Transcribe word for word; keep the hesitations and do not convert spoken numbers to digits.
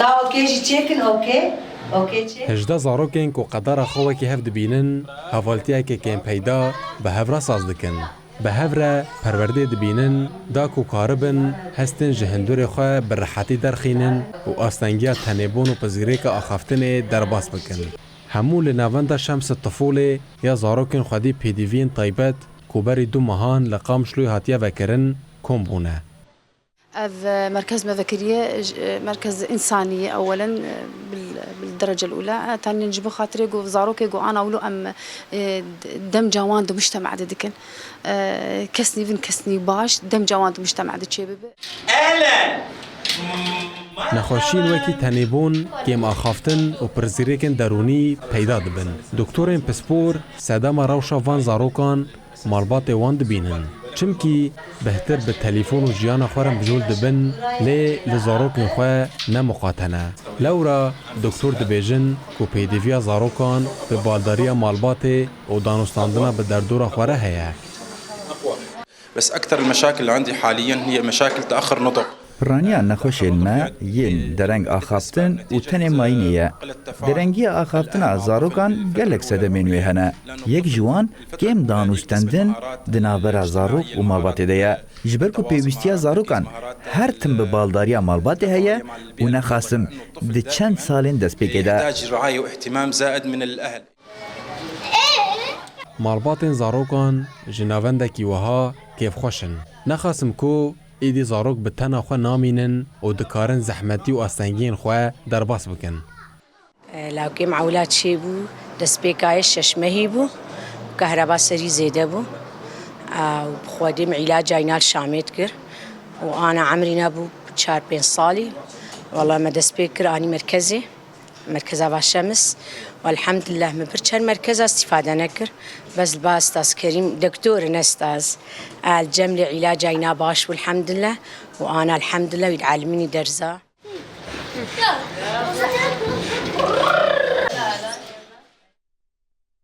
Da okê jî çêkin, okê. Okê çêk. Hejdeh zarokên ku qedara xwe wekî hev dibînin, hevaltiyeke kêmpeyda bi hev re saz dikin. Bi hev re perwerdê dibînin, da ku karibin hestên ji hundurê xwe bi rehetî derxînin û astengiya tenêbûn û pirsgirêka axaftinê derbas bikin. Hemû li navenda Şems Tifûlê ya zarokên xwedî pêdiviyên taybet ku berî du mehan li Qamişloyê hatiye vekirin, kom bûne. Ev, e, merkez me vekiriye, j-, e, merkez însanî ye ewelen, e, bil, bil derece ula. E, tenê ji bo xatirê ku zarokê ku ana wilo em, e, d-, demca wan di mujtema de dikin. E, kes nîvin, kes nî baş, demca wan di mujtema de çêbibe. Nexweşiyên wekî tenêbûn, kêmaxaftin û pirsgirêkên derûnî peyda dibin. Doktorên pispor sedema rewşa van zarokan malbatê wan dibînin. Çimkî bihtir bi telîfon û jiyana xwe re mijûl dibin, lê li zarokên xwe ne miqate ne. Lewra doktor dibêjin ku pêdiviya zarokan bi baldariya malbatê û danûstandina bi derdora xwe re heye. بس أكثر المشاكل اللي عندي حاليًا هي مشاكل تأخر نضج. Piraniya nexweşên me yên dereng axaftin û tenê mayînê ye. Derengiya axaftina zarokan gelek sedemên wê hene. Yek ji wan kêm danûstendin di navbera zarok û malbatê de ye. Ji ber ku pêwîstiya zarokan her tim bi baldariya malbatê heye û nexasim di çend salên destpêkê de. يحتاج رعاية واهتمام زائد من الأهل. Malbatên zarokan ji navendekî wiha kêfxweş in. Nexasim ku êdî zarok bi tena xwe namînin û dikarin zehmetî û astengiyên xwe derbas bikin. Lawkê me ewla çêbû, destpêka yê şeş mehî bû, kehreba serî zêde bû. Û bi Xwedê me îlaca îna li Şamê dikir. Û ana emrîna bû çar pênc salî. Wela me destpêk kir, anî merkezê. Merkeza Vaşemis. Welhamdulillah, min pir çend merkeza îstîfade nekir. Bes li ba Estaz Kerîm, doktor ne Estaz. El Cem lê îlaca îna baş bû, elhamdulillah. Û ana elhamdulillah, wî dielmînî derza.